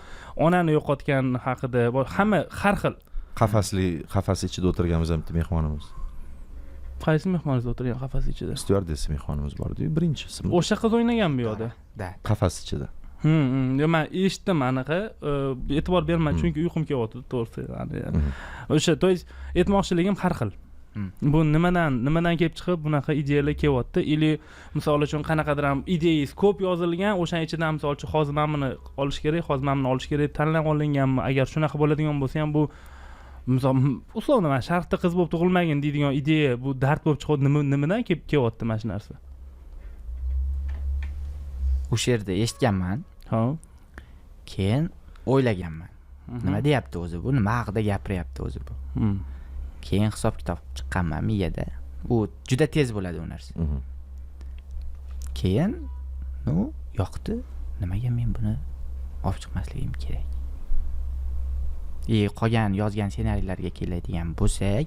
onani yo'qotgan haqida hamma har xil. Qafasli, qafas ichida o'tirganmiz ham bitta mehmonimiz. Qaysi mehmoningizda o'tirgan qafas ichida? Styuardessa mehmonimiz bor edi, birinchisi. O'sha qiz o'ynagan bu yoqda? Да. Qafas ichida. Yo, man eshitdim anaqa, e'tibor bermadim, chunki uyqum kelyapti, to'g'risi. O'sha, то есть, aytmoqchiligim, har xil. Bu nimadan kelib chiqib bunaqa ideyalar kelyapti? Или, misol uchun, qanaqadir ham ideyangiz ko'p yozilgan, o'shani ichidan, misol uchun, hozir mana buni olish kerak, hozir mana buni olish kerak deb tanlab olinganmi? Agar shunaqa bo'ladigan bo'lsa ham, bu, misol, условно, mana sharqda qiz bo'lib tug'ilmagin deydigan ideya, bu dard bo'lib chiqyapti. Nima, nimadan kelib kelyapti mana shu narsa? O'sha yerda eshitganman. Keyin o'ylaganman, nima deyapti o'zi bu, nima haqida gapiryapti o'zi bu? Keyin hisob kitob chiqqanman miyada. U juda tez bo'ladi u narsa. Keyin, ну, yoqdi, nimaga men buni olib chiqmasligim kerak? И qolgan yozgan ssenariylarga keladigan bo'lsak,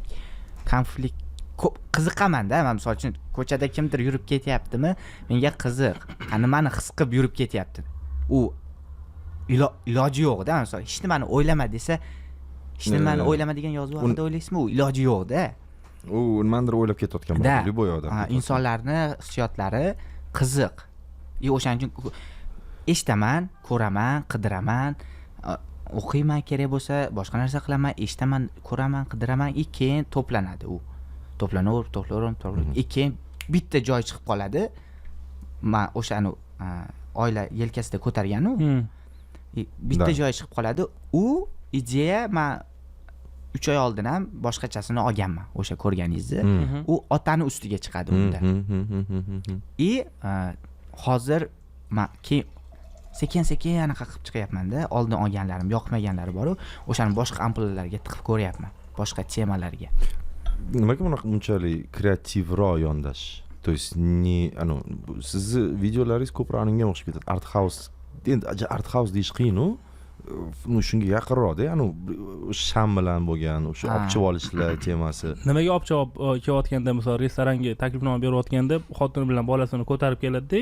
konflikt ko'p qiziqamanda man. Misol uchun, ko'chada kimdir yurib ketyaptimi, menga qiziq, nimani his qilib yurib ketyapti u. Iloji yo'qda. Misol, hech nimani o'ylama desa, hech nimani o'ylama degan yozuv haqida o'ylaysizmi? U iloji yo'qda. U nimanidir o'ylab ketayotgan Да. bo'ladi любой odam. Ha, insonlarni hissiyotlari qiziq и o'shaning uchun eshitaman, ko'raman, qidiraman, o'qiyman, kerak bo'lsa boshqa narsa qilaman, eshitaman, ko'raman, qidiraman и keyin to'planadi u, to'planaverib, to'planaverib, to'planib и keyin bitta joy chiqib qoladi. Man o'shani oila yelkasida ko'targanu и bitta joy chiqib qoladi. U ideya man 3 oy oldin ham boshqachasini olganman, o'sha ko'rganingizni. U otani ustiga chiqadi unda. И hozir man keyin sekin sekin anaqa qilib chiqyapmanda. Oldin olganlarim yoqmaganlari boru, o'shani boshqa amplualarga tiqib ko'ryapman, boshqa temalarga. Nimaga bunaqa bunchalik kreativroq yondashish? То есть не anu, sizni videolaringiz ko'proq anunga o'xshab ketadi, art house. Endi art house deyish qiyinu, ну, shunga yaqinroqda, anu sham bilan bo'lgan o'sha olib chiqib olishlar temasi. Nimaga olib chiqib kelayotganda, misol, restoranga taklifnoma berayotganda xotini bilan bolasini ko'tarib keladida,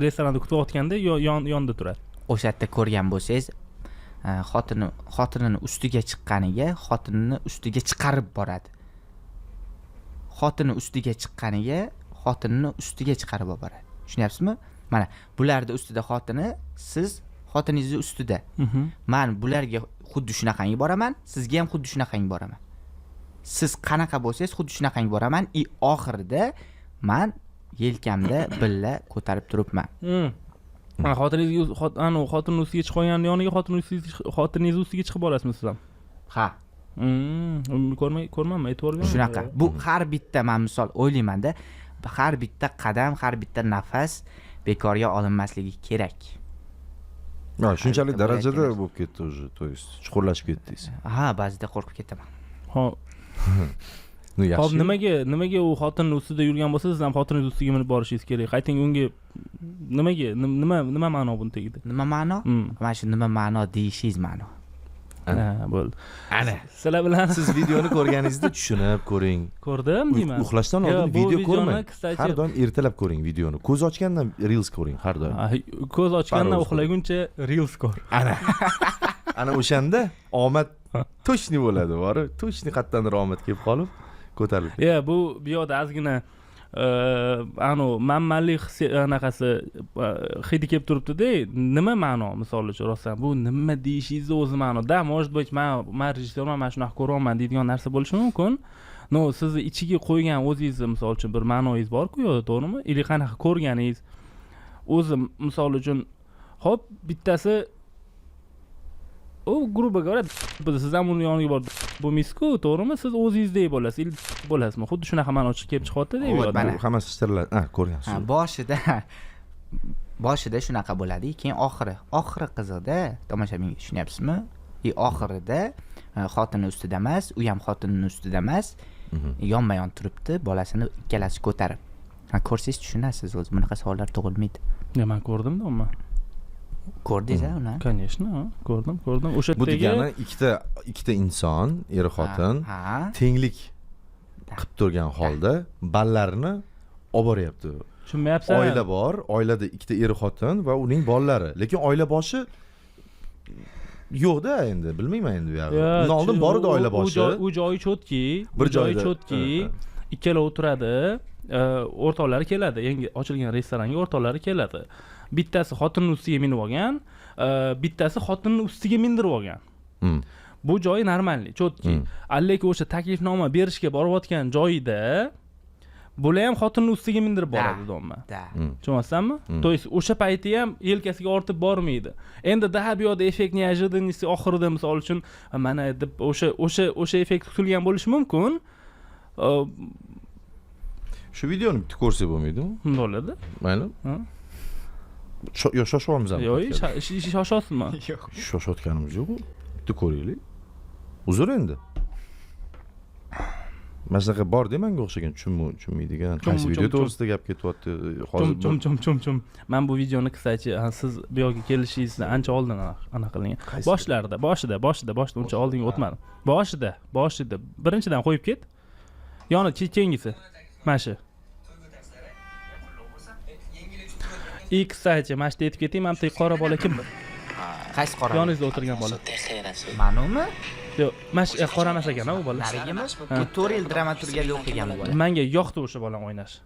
restoranda kutayotganda yonida turadi? O'sha yerda ko'rgan bo'lsangiz, xotini, xotinini ustiga chiqqaniga, xotinini ustiga chiqarib boradi, xotini ustiga chiqqaniga, xotinini ustiga chiqarib olib boradi, tushunyapsizmi? Mana bularni ustida xotini, siz xotiningizni ustida. Man bularga xuddi shunaqangi boraman, sizga ham xuddi shunaqangi boraman. Siz qanaqa bo'lsangiz, xuddi shunaqangi boraman и oxirida man yelkamda billa ko'tarib turibman. Ha, xotiningizga anavi xotinni ustiga chiqib olganni yoniga xotiningizni ustiga chiqib borasizmi siz ham? Ha. Ko'rmay, ko'rmanman, e'tibor bermadim. Shunaqa. Bu har bitta, man misol o'ylaymanda, har bitta qadam, har bitta nafas bekorga olinmasligi kerak. Ha, shunchalik bitta darajada bo'layotgan. bo'lib ketdi уже, то есть chuqurlashib ketdingiz. Ha, ba'zida qo'rqib ketaman. Hop. Ну, yaxshi. Hop, nimaga u xotinni ustida yurgan bo'lsa, siz ham xotiningiz ustiga minib borishingiz kerak? Qayting unga, nimaga, nima ma'no buni tagida? Nima ma'no? Mana shu nima ma'no deyishingiz ma'no. Ha, bo'ldi. Ana. Sizlar bilan Siz videoni ko'rganingizda tushunib ko'ring. Ko'rdim deyman. Uxlashdan Yo, oldin bu video videoni, ko'rmang. кстати- Har doim ertalab ko'ring videoni. Ko'z ochgandan reels ko'ring har doim. Ha, ko'z ochgandan Parvoz. Uxlaguncha reels ko'r. Ana. Ana o'shanda omad точный bo'ladi, borib, точный qayerdandir omad kelib qolib, ko'tarilib. Ya, bu yoqda ozgina anu manmanlik anaqasi hidi kelib turibdida. Nima ma'no, misol uchun, rostdan bu nima deyishingizni o'zi ma'no да. Может быть, man rejissyorman, man shunaqa ko'ryapman deydigan narsa bo'lishi mumkin, но sizni ichiga qo'ygan o'zingizni, misol uchun, bir ma'noyingiz borku yo'q, to'g'rimi? Или qanaqa ko'rganingiz o'zi, misol uchun, ho'p, bittasi u, грубо говоря, siz ham uni yoniga borib bo'lmaysizku, to'g'rimi? Siz o'zingizdek bo'lasiz или bo'lasizmi? Xuddi shunaqa ma'no chiqib kelib chiqyaptida bu Вот, yoqda. mana. Bu hammasi shitirladi. Ha, ko'rgansiz. Ha, boshida shunaqa bo'ladi, keyin oxiri qiziqda tomoshabinga, tushunyapsizmi? И oxirida xotini ustida emas, u ham xotinini ustida emas, yonma yon turibdi, bolasini ikkalasi ko'tarib. Ha, ko'rsangiz tushunasiz o'zi, bunaqa savollar tug'ilmaydi. Ya, man ko'rdimda umuman. Ko'rdingiz a uni? Конечно, ko'rdim, ko'rdim o'sha Bu yerdagi. degani ikkita inson, er xotin ha tenglik qilib turgan holda ballarini olib boryapti. Tushunmayapsan. Oila bor, oilada ikkita er xotin va uning bolalari. Lekin oila boshi yo'qda endi, bilmayman endi bu yog'ini. Ya, Undan oldin bor edi oila boshi. U joyi чёткий, Bir u joyi joyda, чёткий. Ha, ha. Ikkalovi turadi, o'rtoqlari keladi, yangi ochilgan restoranga o'rtoqlari keladi. Bittasi xotinni ustiga minib olgan, bittasi xotinni ustiga mindirib olgan. Bu joyi нормальный, чёткий. Lekin o'sha taklifnoma berishga borayotgan joyida bular ham xotinni ustiga mindirib boradi domma. Да. Tushunyapsanmi? То есть o'sha payti ham yelkasiga ortib bormaydi endi да. Bu yoqda эффект неожиданности oxirida, misol uchun, mana deb o'sha effekt kutilgan bo'lishi mumkin. Shu videoni bitta ko'rsak bo'lmaydimi? Bo'ladi. Mayli. Ha? Yo, shoshyapmizmi? Yo'q, shoshasizmi? Shoshayotganimiz yo'q. Bitta ko'raylik. Uzr endi. Mana shunaqa borda manga o'xshagan tushunmaydigan. Qaysi video to'g'risida gap ketyapti hozir? Chum, chum, chum, chum. Man bu videoni, кстати, siz bu yoqqa kelishingizdan ancha oldin anaqa qilingan. Qaysi? Boshlarida, boshida, boshida, boshida, uncha oldinga o'tmadim. Boshida, boshida, birinchidan qo'yib ket. Yoni keyingisi mana shu. И, кстати, mana shu yerda aytib ketay, mana bu qora bola kim? Qaysi qora? Yoningizda o'tirgan bola. Manumi? Yo'q, mana shu qora emas ekan u bola. Narigimi? Bu 4 yil dramaturgiyada o'qigan bu bola. Manga yoqdi o'sha bolani o'ynashi.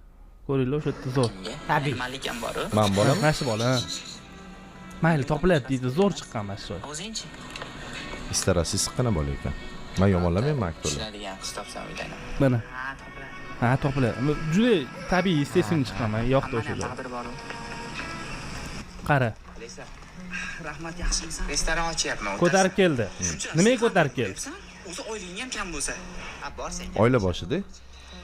Ko'ringlar, o'sha yerda zo'r. Tabiiy. Malikam boru. Man bolam. Mana shu bola, ha. Mayli, topiladi deydi, zo'r chiqqan mana shu. O'zingchi? Istarasi issiqqina bola ekan. Man yomonlamayman aktyorlar. Tushunadigan qiz topsam uylanaman. Mana. Ha, topiladi. Ha, topiladi. Juda tabiiy, естественный chiqqan, manga yoqdi o'sha joy. Taqdir boru. Qara. Rahmat, yaxshimisan? Restoran ochyapman. Ko'tarib keldi. Nimaga ko'tarib keldi? O'zi oyliging ham kam bo'lsa. Ha, borsang. Oila boshida.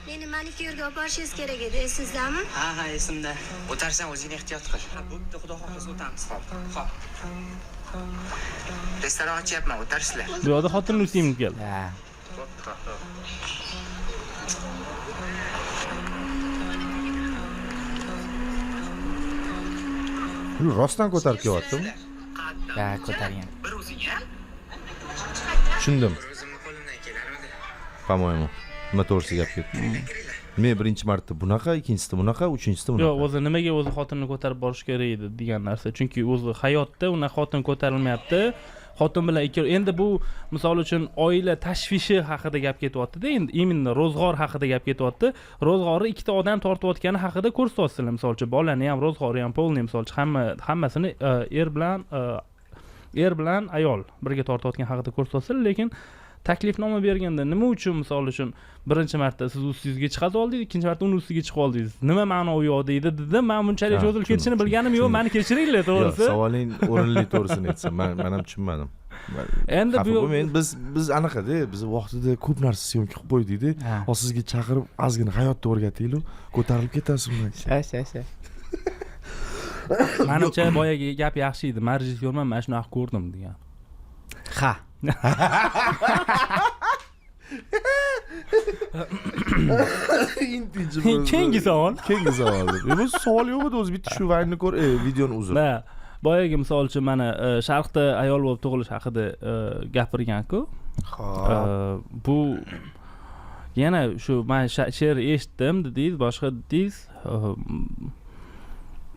Meni manikyurga olib borishingiz kerak edi, esizdami? Ha, esimda. O'tarsan, o'zingni ehtiyot qil. Ha, bo'pti, xudo xohlasa o'tamiz. Xo'p. Xo'p. Restoran ochyapman, o'tarsizlar. Bu yoqda xotinni ustiga minib keldi. Ha. Bo'pti, xo'p. Rostdan ko'tarib kelyaptimi? Ha, ko'targan. Bir o'zing, ha? Tushundim. Bir o'zimni qo'limdan kelarmidi? По-моему. Nima to'g'risida gap ketdi? Men birinchi marta bunaqa, ikkinchisida bunaqa, uchinchisida Yo'q, bunaqa. O'zi nimaga o'zi xotinni ko'tarib borish kerak edi degan narsa. Chunki o'zi hayotda unaqa xotin ko'tarilmayapti. Xotin bilan ikki, endi bu, misol uchun, oila tashvishi haqida gap ketyapti-da, endi именно ro'zg'or haqida gap ketyapti. Ro'zg'orni ikkita odam tortayotgani haqida ko'rsatyapsizlar, misol uchun, bolani ham, ro'zg'ori ham, полный, misol uchun, hammasini er bilan ayol birga tortayotgan haqida ko'rsatyapsizlar, lekin taklifnoma berganda nima uchun, misol uchun, birinchi marta siz ustingizga chiqazib oldingiz, ikkinchi marta uni ustiga chiqib oldingiz, nima ma'no u yoqda edi dedim. Man bunchalik Ha, cho'zilib ketishini tushundim, bilganim yo'q, tushundim. mani kechiringlar, Yo'q, to'g'risi. Savoling o'rinli, to'g'risini aytsam. Man ham tushunmadim. Endi Xafa bu bo'lmang, biz anaqada, biz vaqtida ko'p narsa съёмка qilib qo'ydikda. Ha. Hozir sizga chaqirib ozgina hayotni o'rgataylik, ko'tarilib ketasiz undan. Sha, sha, sha. Manimcha, boyagi gap yaxshi edi, man rejissyorman, man shunaqa ko'rdim degan. Ha. Keyingi savol. Keyingi savol. Yo'q, savol yo'q edi o'zi, bitta shu vaynni ko'r, videoni, uzr. Да. Boyagi, misol uchun, mana sharqda ayol bo'lib tug'ilish haqida gapirgan-ku. Ho'p. Bu yana shu man she'r eshitdim dedingiz, boshqa dedingiz.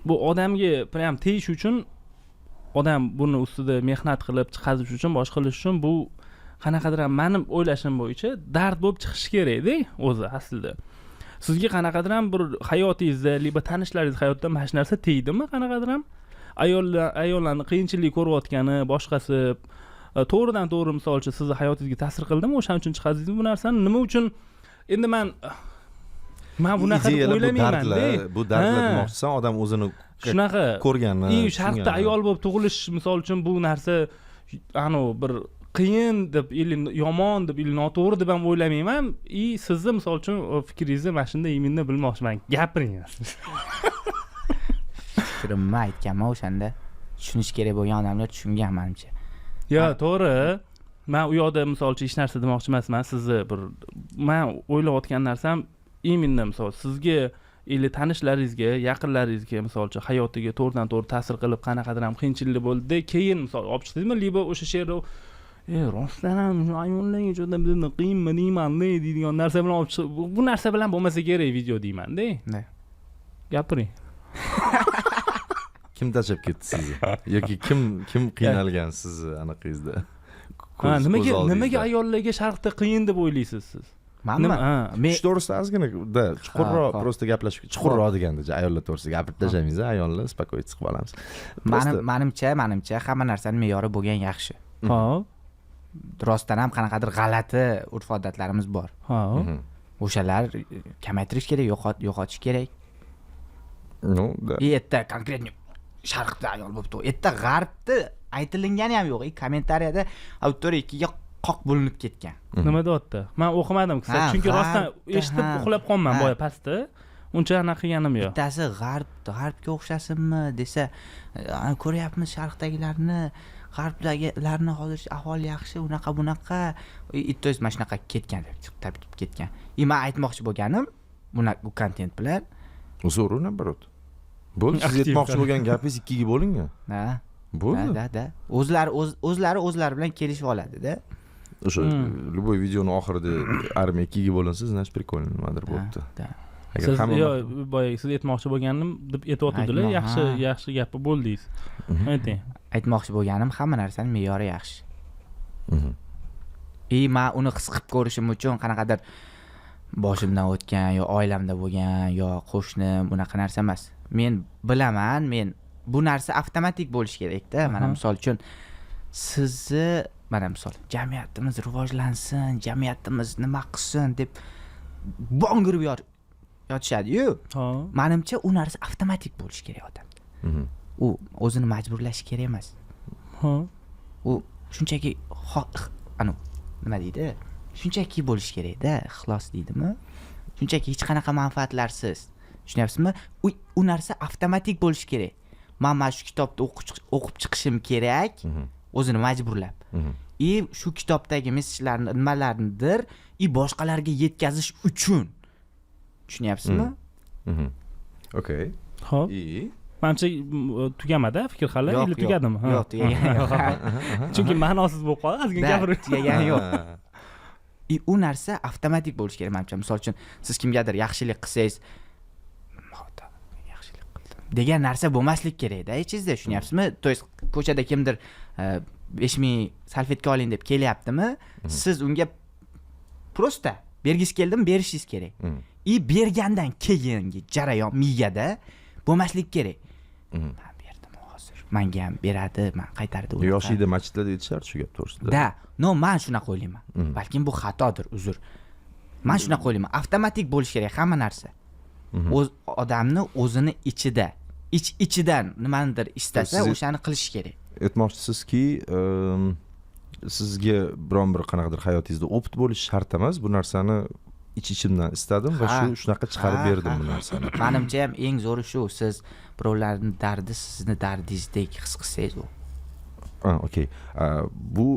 Bu odamga prям tegish uchun, odam buni ustida mehnat qilib chiqarish uchun, boshqa qilish uchun bu qanaqadir ham, mani o'ylashim bo'yicha, dard bo'lib chiqishi kerakda o'zi aslida. Sizga qanaqadir ham bir hayotingizda либо tanishlaringiz hayotida mana shu narsa tegdimi, qanaqadir ham ayollarni qiyinchilik ko'rayotgani, boshqasi, to'g'ridan to'g'ri, misol uchun, sizni hayotingizga ta'sir qildimi, o'shaning uchun chiqardingizmi bu narsani? Nima uchun endi man bunaqa deb Ideyalar bu o'ylamayman. dardlar, bu dardlar demoqchisan, odam o'zini Shunaqa. ko'rganini, И sharqda tushunganini. ayol bo'lib tug'ilish, misol uchun, bu narsa anavi bir qiyin deb или yomon deb или noto'g'ri deb ham o'ylamayman. И sizni, misol uchun, fikringizni mana shunda именно bilmoqchiman, gapiring. Fikrimni aytganman o'shanda. Tushunish kerak bo'lgan odamlar tushungan, manimcha. Yo, to'g'ri, man u yoqda, misol uchun, hech narsa demoqchi emasman. Sizni bir man o'ylayotgan narsam именно, misol, sizga или tanishlaringizga, yaqinlaringizga, misol uchun, hayotiga to'g'ridan to'g'ri ta'sir qilib, qanaqadir ham qiyinchilik bo'ldida, keyin, misol, olib chiqdingizmi, либо o'sha she'rni "E, rostdan ham shu ayollarga juda bizni qiyinmi deymanda" deydigan narsa bilan olib chiqib, bu narsa bilan bo'lmasa kerak video deymanda. Да. Gapiring. Kim tashlab ketdi sizni yoki kim qiynalgan sizni anaqangizda? Ha, nimaga Ko'z oldingizda. nimaga ayollarga sharqda qiyin deb o'ylaysiz siz? Manmi? Ha. Men Shu to'g'risida ozgina da chuqurroq Ha, просто gaplashib, chuqurroq deganda ayollar to'g'risida gapirib tashlaymiz, ayollar успокоиться qilib olamiz. Manimcha hamma narsani me'yori bo'lgan yaxshi. Rostdan ham qanaqadir g'alati urf odatlarimiz bor. O'shalar kamaytirish kerak, yo'qotish kerak. Ну да. И yerda конкретно sharqda ayol bo'lib tug', yerda g'arbda aytilingani ham yo'q. И kommentariyada auditoriya ikkiga qoq bo'linib ketgan. Nima deyapti, man o'qimadim, kстати, chunki rostdan eshitib uxlab qolman boya pastda, uncha anaqa qilganim yo'q. Bittasi g'arbga o'xshasinmi desa, "Ana, ko'ryapmiz sharqdagilarni, g'arbdagilarni hozir ahvoli yaxshi, unaqa bunaqa", и то есть mana shunaqa ketgan, tepib ketgan. И man aytmoqchi bo'lganim bu kontent bilan Zo'ru, наоборот, bo'ldi, siz Aktiv. aytmoqchi bo'lgan gapingiz ikkiga bo'lingan. Ha. Bo'ldi. Да, o'zlari bilan kelishib oladida. O'sha любой videoni oxirida armiya ikkiga bo'linsa, значит, прикольно nimadir bo'libdi. Да. Agar Siz hamma yo'q, boya siz aytmoqchi bo'lganim deb aytyotgandilar. Yaxshi, yaxshi gapi bo'ldingiz, ayting. Aytmoqchi bo'lganim, hamma narsani me'yori yaxshi. И man uni his qilib ko'rishim uchun qanaqadir boshimdan o'tgan yo oilamda bo'lgan yo qo'shnim, unaqa narsa emas. Men bilaman, men bu narsa avtomatik bo'lishi kerakda. Mana, misol uchun, sizni, mana, misol, jamiyatimiz rivojlansin, jamiyatimiz nima qilsin deb bongirib yotishadiyu. Manimcha, u narsa avtomatik bo'lishi kerak odamda. U o'zini majburlashi kerak emas. U shunchaki anu nima deydi, shunchaki bo'lishi kerakda, ixlos deydimi, shunchaki hech qanaqa manfaatlarsiz, tushunyapsizmi? U narsa avtomatik bo'lishi kerak. Man mana shu kitobni o'qib chiqishim kerak, o'zini majburlab, и shu kitobdagi messejlarni, nimalarnidir и boshqalarga yetkazish uchun, tushunyapsizmi? Okey. Ho'p. И Manimcha, tugamadi fikr hali. Yo'q, Или yo'q. tugadimi? Ha. Yo'q, tugagani yo'q. Chunki ma'nosiz bo'lib qoldi ozgina Да, gapirib. Tugagani yo'q. И u narsa avtomatik bo'lishi kerak, manimcha. Misol uchun, siz kimgadir yaxshilik qilsangiz, "Xudo, yaxshilik qildim" degan narsa bo'lmaslik kerakda ichingizda, tushunyapsizmi? То есть ko'chada kimdir 5000 salfetka oling deb kelyaptimi, siz unga просто bergisi keldimi, berishingiz kerak. И bergandan keyingi jarayon miyada bo'lmaslik kerak: "Man berdim, hozir manga ham beradi, man qaytardi unaqa." Yoshlikda masjidlarda aytishardi shu gap to'g'risida. Да, но man shunaqa o'ylayman. Balkim bu xatodir, uzr. Man shunaqa o'ylayman, avtomatik bo'lishi kerak hamma narsa. O'z odamni o'zini ichida, ich ichidan nimanidir istasa, o'shani qilishi kerak. Aytmoqchisizki, sizga biron bir qanaqadir hayotingizda опыт bo'lishi shart emas, bu narsani ich ichimdan istadim va shu shunaqa chiqarib berdim bu narsani. Manimcha ham eng zo'ri shu, siz birovlarni dardi sizni dardingizdek his qilsangiz u Ha, okey. Bu